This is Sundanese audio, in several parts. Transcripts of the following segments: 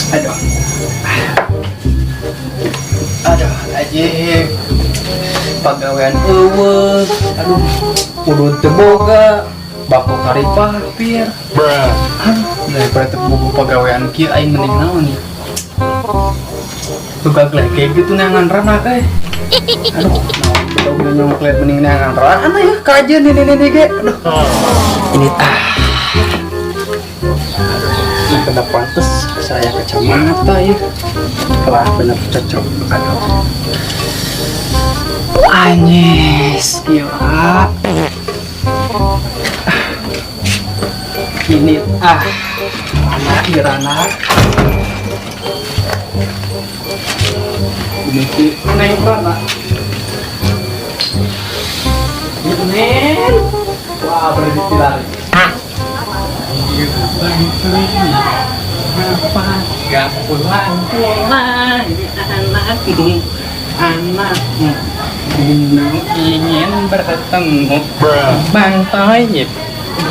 Aduh. Aduh, aja pagawean euweuh. Aduh, udud teu boga, bako kari papir. Aduh, daripada teu boga pagawean kieu aing mending naon ya? Tuh kayak gitu neangan rana eh. Aduh, naon kita udah nyongklet mending neangan rana ya kajian ini ini ge. Aduh. Ini ah. Aduh, ini pantes saya kacamata ya. Wah, bener cocok. Aduh. Anyes, gila. Ini ah, anak irana. Ini sih neng rana. Ini neng. Wah, berhenti lari. Kenapa gak pulang-pulang ini anakmu, anakmu ingin bertemu. Bang Toyib,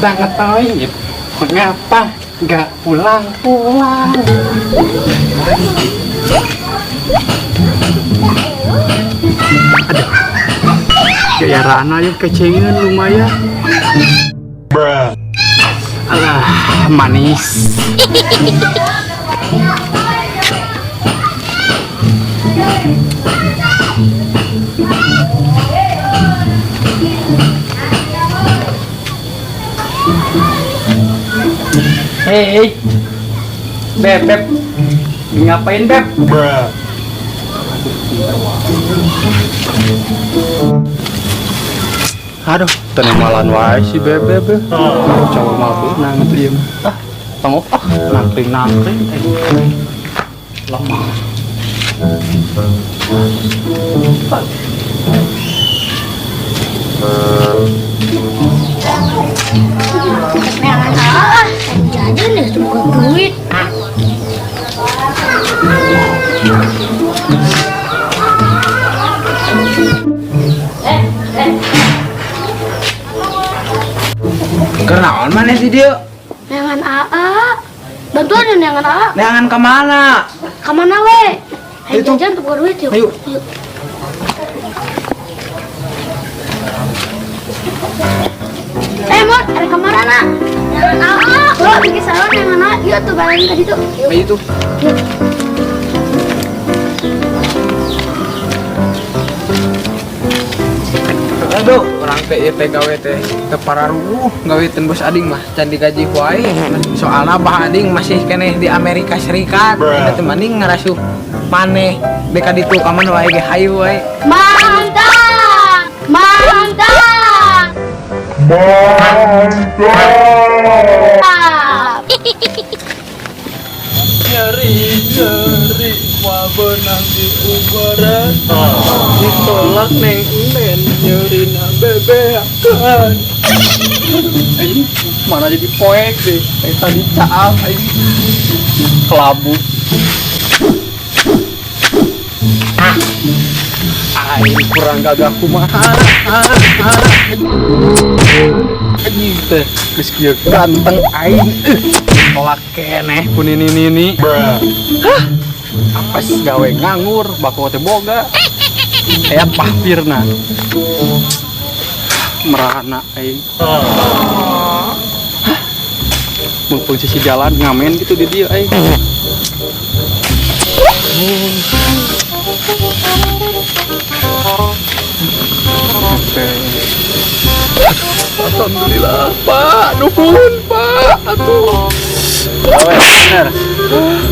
Bang Toyib, mengapa gak pulang-pulang? Aduh, gaya Rana ya kecengan lumayan. Alah, manis. Hei, Beb, Beb, ngapain Beb? Aduh, tenemalan wae si Beb, Beb. Cowok mah beunang atuh ieu mah. Ah, tongok ah, nangkring-nangkring. Lemah. Neangan ah, jajan deh buka duit. Kenaon mana sih dia? Neangan AA. Bantuan ya neangan AA. Neangan kemana? Kemana we? Ayo Itu. jajan tuh buka duit yuk. Ayo. Yuk. Eh, Mot, ada kemana nak? Neangan AA. Bro, bikin salon neangan AA. Yuk tuh bareng tadi tuh. Yuk. Ayo tuh. Yuk. Aduh, orang teh ieu teh gawe teh teu pararuguh gawe teu bos ading mah can digaji wae. Soalna bah ading masih keneh di Amerika Serikat. Eta teh mending ngarasuh maneh deka ditu ka mana wae ge hayu wae. Mantap! Mantap! Mantap! Nyeri, nyeri, wah benang di ubaran. Ditolak neng nen, nyeri na bebeakan. Ini mana jadi poek deh, kayak tadi caal, ini kelabu. Aing kurang gagah kumaha. Anjing teh geus kieu ganteng aing. Tolak keneh ku nini nini. Hah? Apa sih gawe nganggur, bako teh boga. Aya pahpirna. Merana aing. Hah? Mumpung sisi jalan ngamen gitu di dieu aing. Oke. Alhamdulillah, Pak. Nuhun, Pak. Atuh. Bener.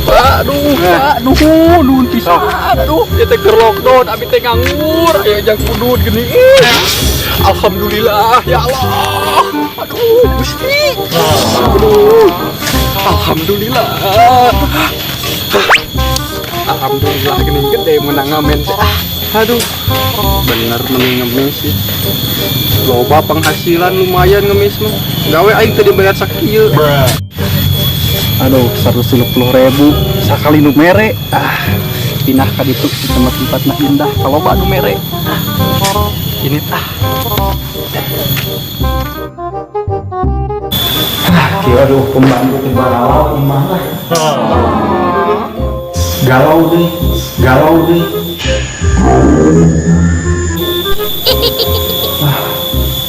Pak, aduh, Pak, nuhun, nuhun pisan. Aduh, ieu teh keur lockdown, abi teh nganggur, aya jang kudud geuning. Alhamdulillah, ya Allah. Aduh, Gusti. Aduh. Alhamdulillah. Alhamdulillah geuning gede menang ngamen teh. Ah, aduh. Bener mending ngemis sih. Loba penghasilan lumayan ngemis mah. Gawe aing teu dibayar sakieu. Aduh, 130.000 sakali nu mere. Ah, pindah ka ditu di tempat-tempat nah indah kalau nu mere. Ah, ini ah. Ah, kieu aduh pembantu teh baralau imah lah. Galau deh, galau deh. Wah,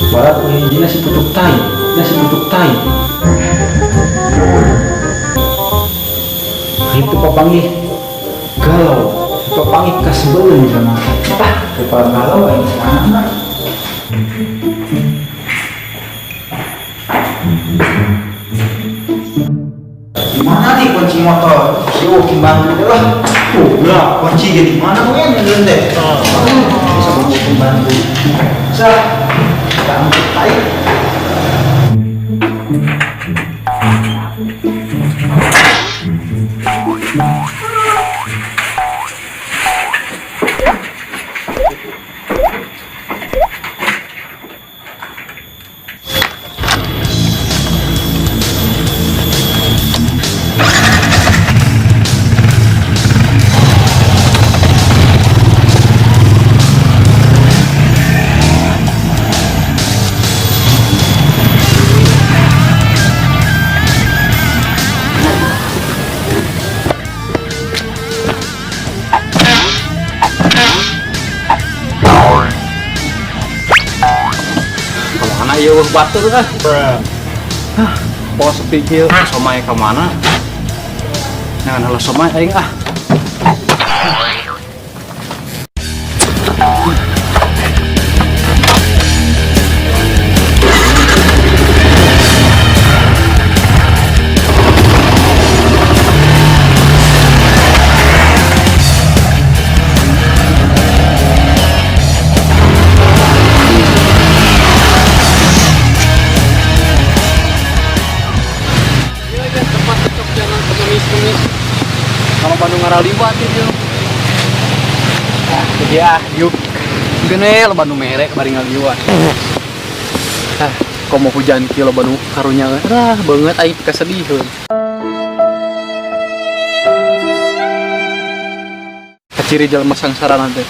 barat hijina si pucuk tai, si pucuk tai. Itu papanggih galau, papanggih kasebelin sama. Ah, kepala galau aing sana. Di mana nih kunci motor? Si Uki bantu deh lah. Tuh, lah kunci di mana mungkin yang deh. Bisa bantu bantu. Sah, bantu tarik. Kemana ya wah batur ah. Hah, pos sepi kieu, somai ka mana? Jangan heula somai aing ah. Iya ya, tempat cocok jangan pengemis-pengemis. Kalau Bandung ngaraliwat itu. Jadi ah, yuk. Gene lo Bandung merek bari ngaliwat. Ah, kok mau hujan kieu lo Bandung karunya rah banget aing kesedihan. Kaciri jelema sangsara nanti.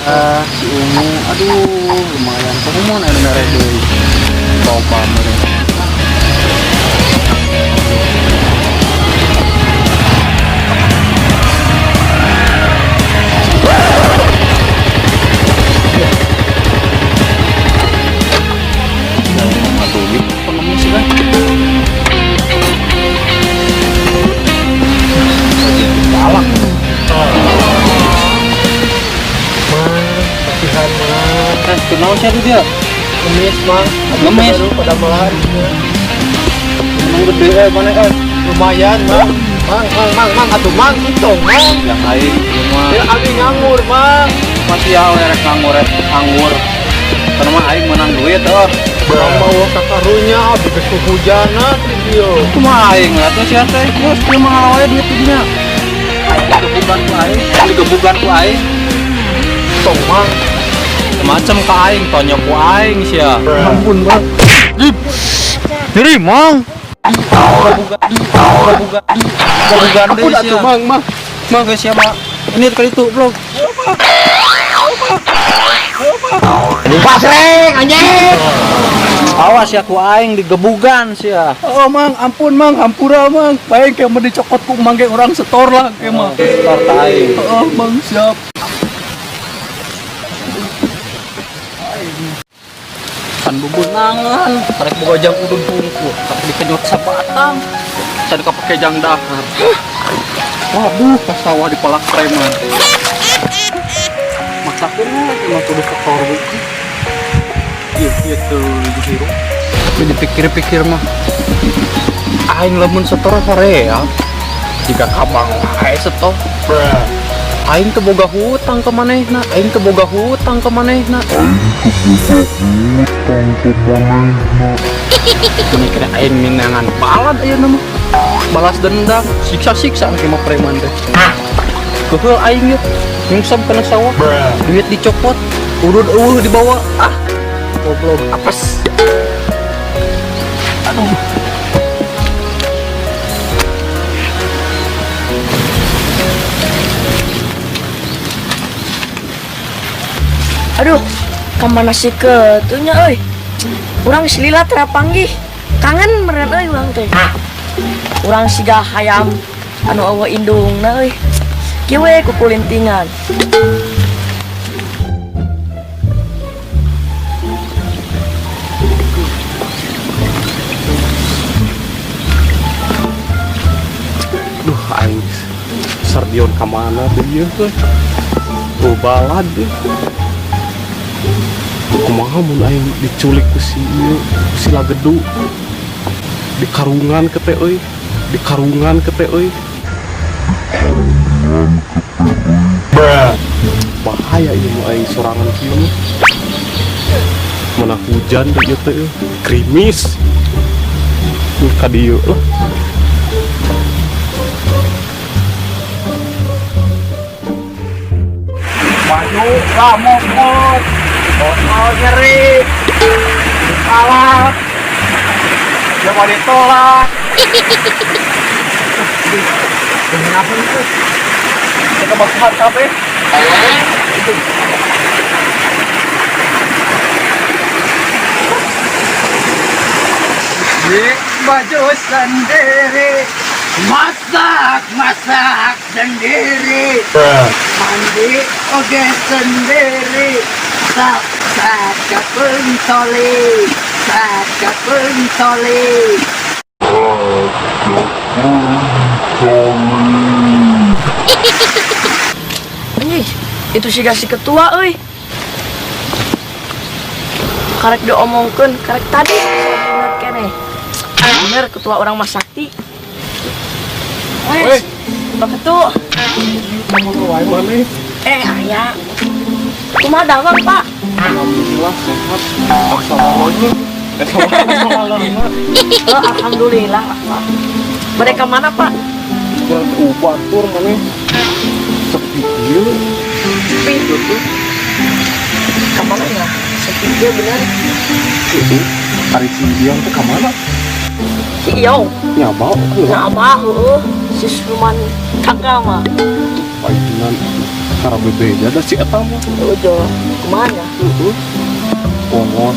Ah, si ungu, aduh, lumayan. Komo anu mere deui. Loba mere. Duit pengemis kan. Galak. Kasihan Mang. Eh, kenal siapa dia? Ngemis Mang. Ngemis? Baru pada melar. Emang gede mana eh? Lumayan Mang. Mang, mang, mang, mang, atuh Mang, itu Mang. Yang aing mah Ya abi nganggur Mang. masih ya rek nganggur rek nganggur. Karena mah aing menang duit oh. Mang mau kakarunya abi geus kehujanan di dieu. Kumaha aing atuh sia teh? Geus kieu mah ngalawe duit di dinya. Digebukan ku aing, digebukan ku aing. Tong Mang. Macem ka aing, tonyo ku aing sia. Ampun Mang. Jadi mang. Gebugan, gebugan Ampun deui atuh sia. Mang, Mang. Mang geus sia mah. Ini kali itu, bro. Pasreng anjing. Awas ya ku aing digebugan sia. Oh Mang, ampun Mang, hampura Mang. Baik kayak mau dicokot ku Mang ge urang setor lah kayak mah. Setor ka aing. Oh Mang siap. Pan bubunangan, tarik boga jang udun bungku, tapi dikenyot sabatang. Can kapake jang dahar. Waduh, pas sawah dipalak preman. Masakeun we mah kudu setor we. Ieu ieu teu hirup. Tapi dipikir-pikir mah aing lamun setor horea jika kabang wae setor. Aing teu boga hutang ka manehna, aing teu boga hutang ka manehna. Ini kira aing minangan balad ayeuna mah. Balas dendam, siksa-siksa engke mah preman teh. Keuheul aing yeuh, nyungsep kana sawah. Duit dicopot, urut eueuh dibawa. Ah, goblok apes. Aduh. Aduh, kemana sih ketunya euy? Urang silila tera panggih. Kangen meren euy urang teh. Urang siga hayam Anu euweuh indungna euy. Kieu we kukulintingan. Duh, aing Sardion ka mana teh ieu teh? Tuh balad deh. Kumaha mun aing diculik ku si ieu, ku si Lagedu. Di karungan ke teh euy. Di karungan ke teh euy. Bahaya ieu mah aing sorangan kieu mah. Mana hujan deh ieu teh euy. Gerimis. Ka dieu lah. Baju lah mokok, botol nyeri, kalah, dia mau ditolak. Kenapa itu? Kita bakal kabeh. Baju sendiri, masak masak sendiri, mandi oge sendiri, sak sak kapeun soli, sak kapeun soli. Anjing, itu sih si ketua euy. Karek diomongkeun, karek tadi bener keneh. Bener ketua orang mah sakti. Wes, Pak Ketua. Mana? Eh, aya. Kumaha damang, Pak? Alhamdulillah sehat. Assalamualaikum. Assalamualaikum. Oh, alhamdulillah, Pak. Mereka mana, Pak? Kurang batur mana? Sepi ieu. Sepi. Kemana ya? Sepi dia bener. Itu ari si Ion teh ka mana? Si Iyong. Nyaba. Nah, apa heueuh. Si Suman tangga mah. Painan cara bebeja da si eta mah. Udah, kumaha ya? Heeh. Kongos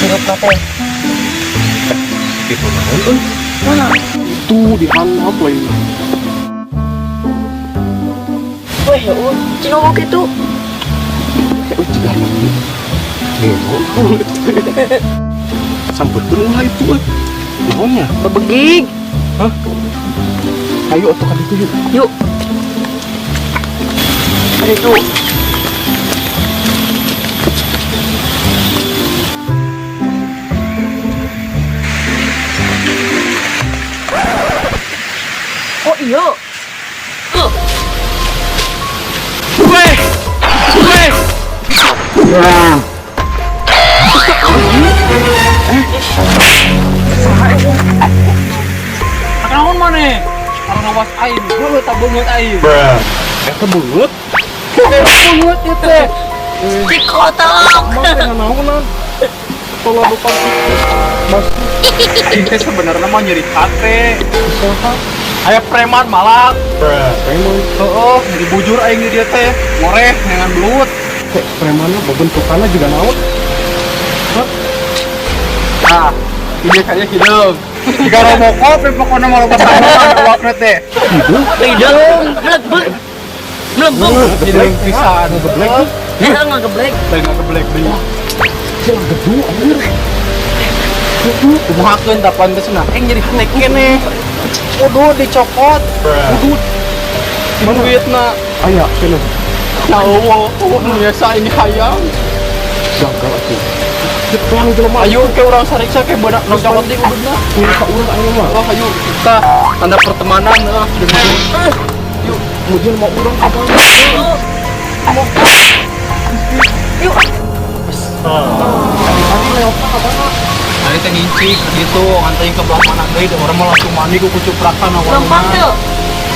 Hirup teh. Itu naon euy? Mana? Itu di handap lain. Weh, heueuh. Cina ngomong kitu. Eh, jiga nu. Gelo. Sampeurkeun ulah itu euy. Naonnya? Bebegig. Hah? Ayo atuh ka ditu yuk. Yuk. Ada itu. Oh iya. Weh, weh. Naon maneh? Kalau ngawas aing, geuleuh tak beungeut aing. Eta beungeut. Beungeut ieu teh. Dikotok. Emang teh naonan? Tolong lupa Mas. Aing teh sebenarnya mah nyeri hate. Aya preman malak. Preman. Heeh, nyeri bujur aing di dieu teh. Ngoreh dengan belut. Teh premanna bentukanna juga naon? Nah, ini kayaknya hideung. Jika Robocop ya pokoknya mau loba sahabat awakna teh. Hideung. Hideung. Melegbeg. Melegbeg. Hideung pisan. Ngegeblek. Eh, ngegeblek. Lain ngegeblek deui. Sia gedu anjir. Kumahakeun tapan teh cenah. Aing nyeri hate keneh. Kudu dicokot. Kudu. Duitna. Aya keneh. Ya Allah, euweuh nu biasa ini hayang. Gagal atuh. Jepang jelema. Ayo ke urang sariksa ke benak nu cokot di ududna. Kudu ka urang ayeuna mah. Oh, ayo kita tanda pertemanan ah dengan Yuk, mungkin mau urang apa? Yuk. Tadi lewat ka mana? Tadi teh ngincik gitu, nganterin ke belah mana deui, orang mah langsung mandi ku kucuprakan awalna. Lempang tuh.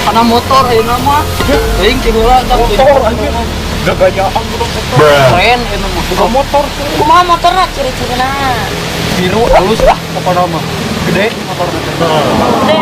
Karena motor ayeuna mah. Teuing ti heula tah Motor anjir. Gagayaan urang motor. Keren ayeuna mah. Bukan motor. Kumaha motorna ciri-cirina? Biru halus lah pokokna mah. Gede motorna teh. Gede.